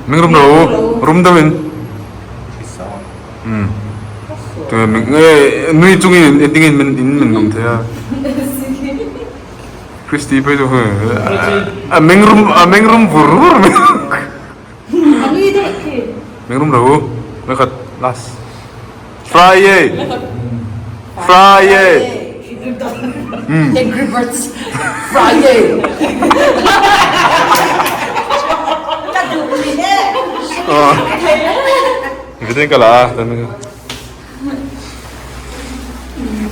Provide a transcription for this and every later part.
Meng rum lo rum deuh in. Nui chungin engtin nge in men rum thei a. Christy phei chu a meng rum a meng rum vur vur mai. Meng rum lo mai khat last. Friday Friday Angry Birds Friday Ka duh thin e. Vitin ka la a.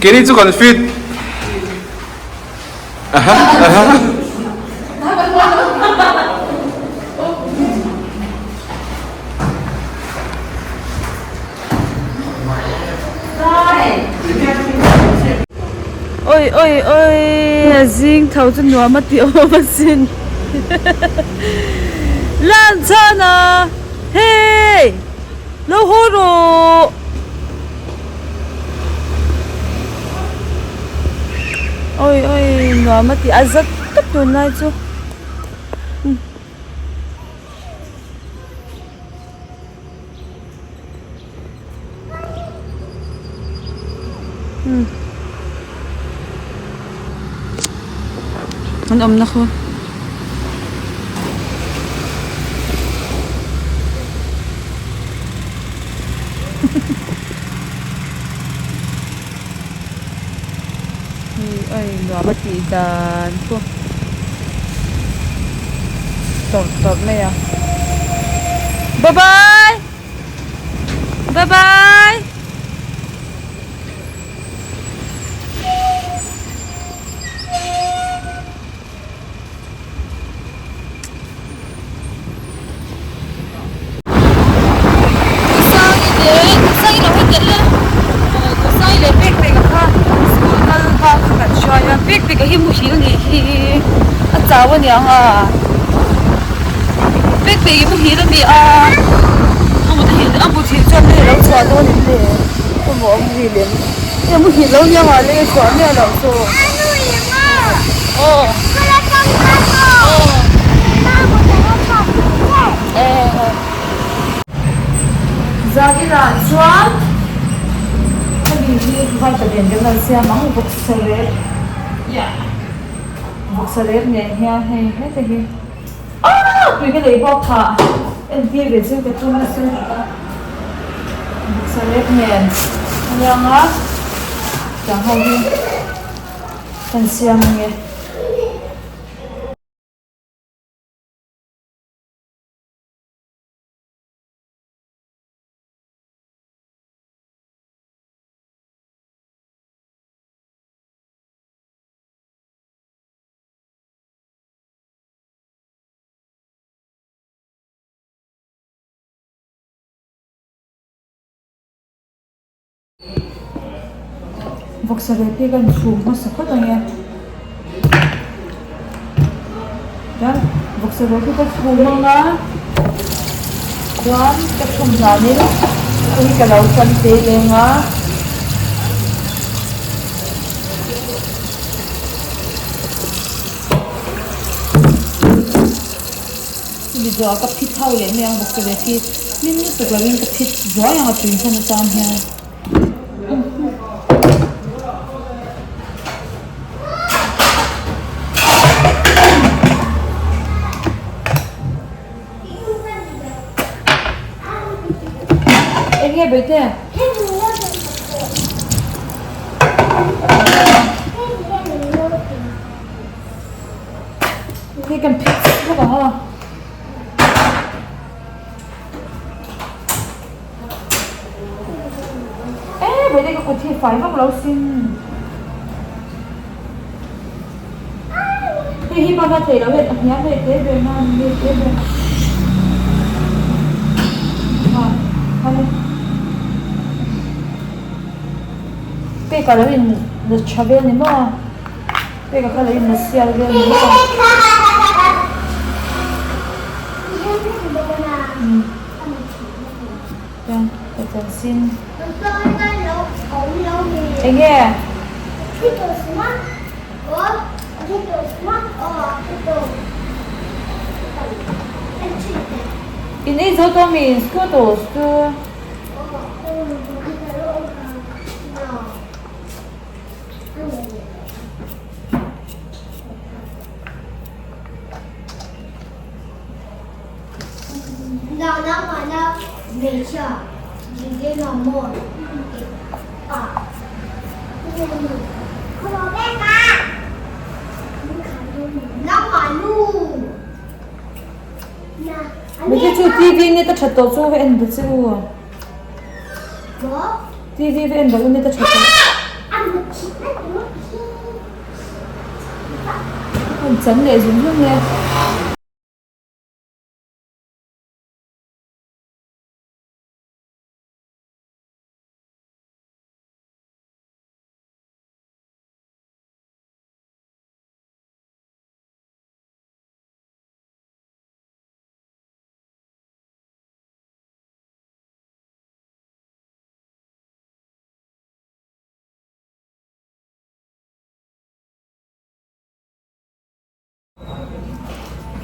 Keini chu kan fit. Aha aha. Oi oi oi a zing tho chu nuam a ti awm asin lan chhan a hei lo haw rawh. Oi oi nuam a ti a zat tawp tunlai chu. An awmna khu hei oi nuam a tih dan khu tawrh tawrh mai a bye bye bye bye. A chau a niang a pek pek i muhil a ni a a mut a hil a mut hil chuan hei a lo chhuah dawn em le emaw a muhil em hei a muhil lo nia ngah le a chhuah miah loh chu aw zan inah chuan hemi hi vitamin kan rawn siam ang vawksa rep vawksa rep nen hian hei hete hi Aaa tui ka lei bawk phah entir ve chu ka tum nasa lutuk a bawksa rep nen a niang a tiang ho hi kan siam ange. Vawksa rep hi kan chhum hmasa phawt ang e chuan vawksa rep hi ka chhum ang a chuan ka chhum danin hei hi ka lo tan te leng a. Chumi zawhah ka phit ho leh mai ang bawk se khi hlim lutuk lovin ka phit zuai ang a tui hman atan hian. Enge Bawihte? Hei kan phit bawk ang aw. E Bawihte ka kut hi fai vak lo sin. Hei hi hman a theih loh hian a hniam hei te ber na a ni hei te ber. Ha hane. Peka lo in la tha vel ni maw? Peka kha lo in la sial vel ni maw? Chuan ka chanchin. Enge? In ei zo tawh mi Skittles chu. Mite chu TV net a that tawh chu va en ta che u. TV va en rawh u net a that tawh. An chan leh zung zung e.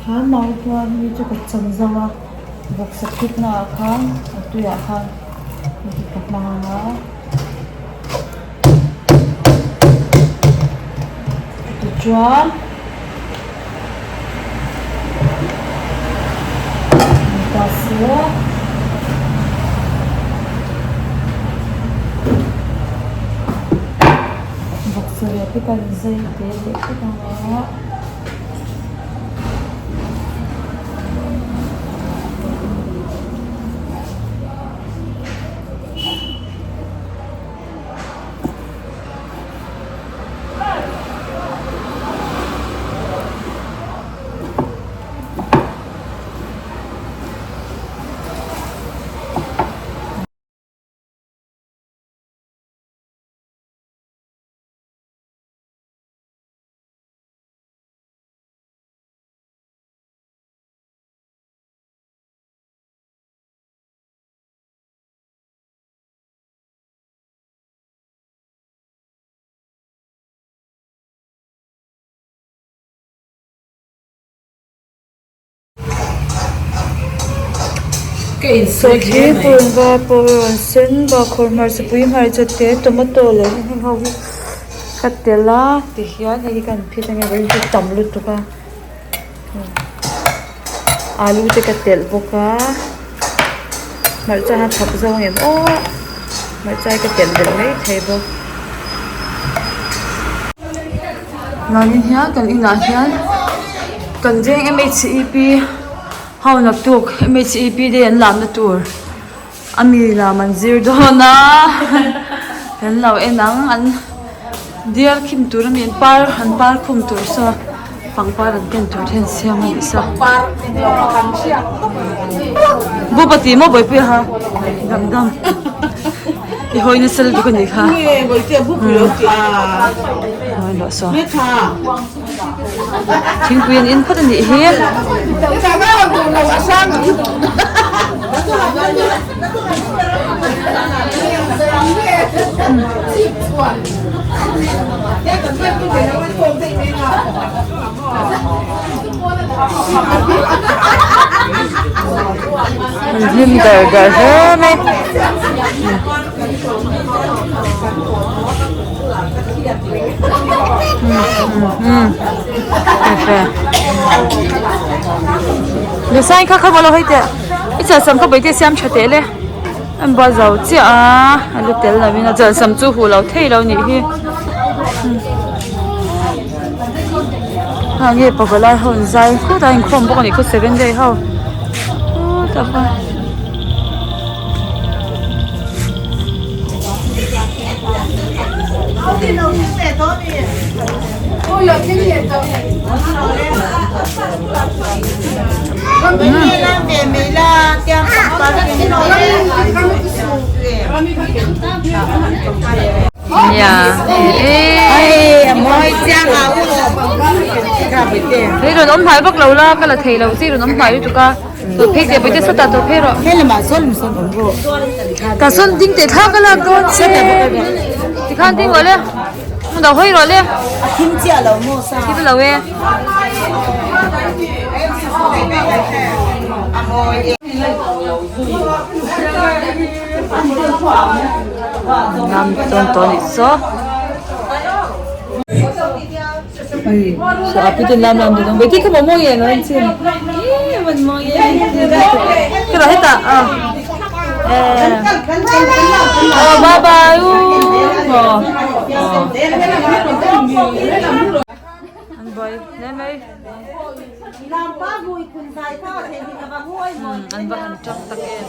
Khan mau chuan mi chu ka cham zo a vawksa thut na ah khan a tui ah khan ka hmang ang a tichuan ni ta se. Vawksa leh te kan zai te leh vek ang a. Sawi purunva purun sen bakhaw hmarchapui hmarcha te tomato leh heng ho hi ka telh a tihian hei hi kan phit ange vawiin chu tam lutuk a alu te ka telh bawk a hmarcha hian thak zo ang em aw hmarcha hi ka telh belh mai thei bawk. Vawiin hian kan inah hian kan veng M_H_E_P ho naktuk M_H_E_P day an lamna tur a mi lam an zir dawn a kan lo en ang an diar khim tur a mi an par an par khum tur saw pangpar an ken tur te an siam a nih saw bupa tih maw buaipui a dam dam. I hawi nasa lutuk a nih kha. Thingpui an in phawt a nih hi. An hlim dar dar hle mai. Design kha kha lo hei teh i chalsam kha baite siam tha teh le an bual zo chiah a a lu tel lovin a chalsam chu huh lo thei lo nih hi ha nge pavalai ho an zai khutah inkhawm bawk a nih khu seven day ho khutah khuan. Hei rawn awm hnai vak lo la ka la thei lo chi rawn awm hnai lutuk a tawh phei teh pawite sawtah tawh phei rawh tah sawn ding teh thla ka lak dawn che tikhan ding rawh le hmun dang hawi rawh le thim lo e. Nam chuan tawh a nih saw. Ui so a putin lam lam ding beti kha mawi e non chin e man mawi e kira heta a eh oh bye bye u oh an boy ne mai an va han tang tak em.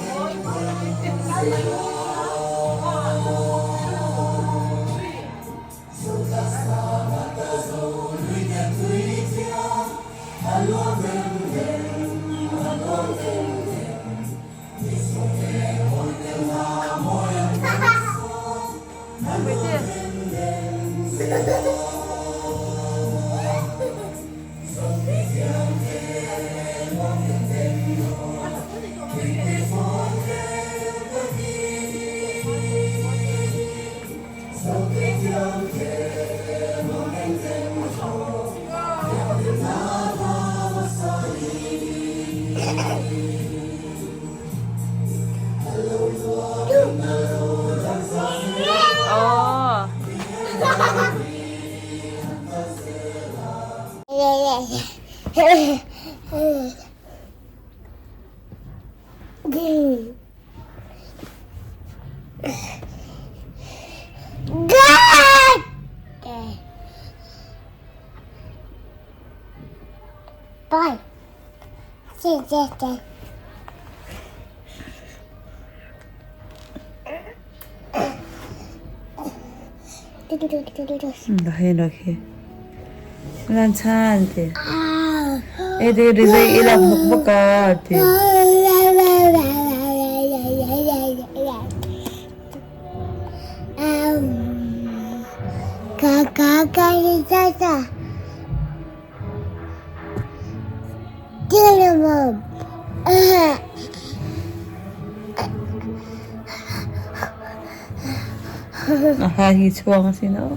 A hi chhuang a sin aw.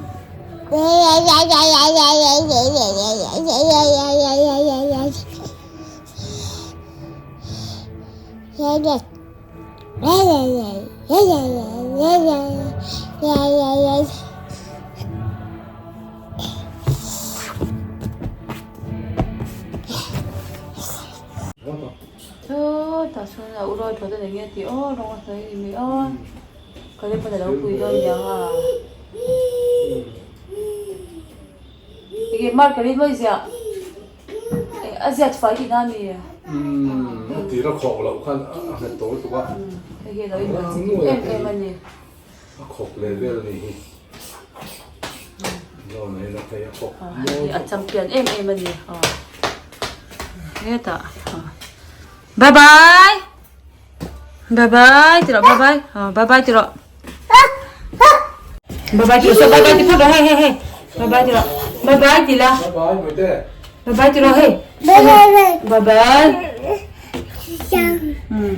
Chutah chuan a urawi tawh te eng nge tih aw rawng a hnawih ni mai aw ka rin pawn a lo pui dawn niang a enge mark ka rin mawi ziah a ziat fai tihna a ni umm a tir a khawk loh khan a nghet tawh lutuk a hei hi a lo inbuai chik em em a ni a khawk leh vel a nih hi zawn a ila phei a khawk mawi a champion em em a ni aw hetah bye bye bye bye ti rawh bye bye aw bye bye ti rawh bye bye ti rawh bye bye ti phawt rawh hei hei hei bye bye ti rawh bye bye ti la bye bye mawite bye bye ti rawh hei bye bye um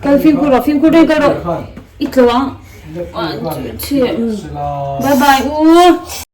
Kal fimkhur rawh fimkhur reng kal rawh i tlo ang bye bye u.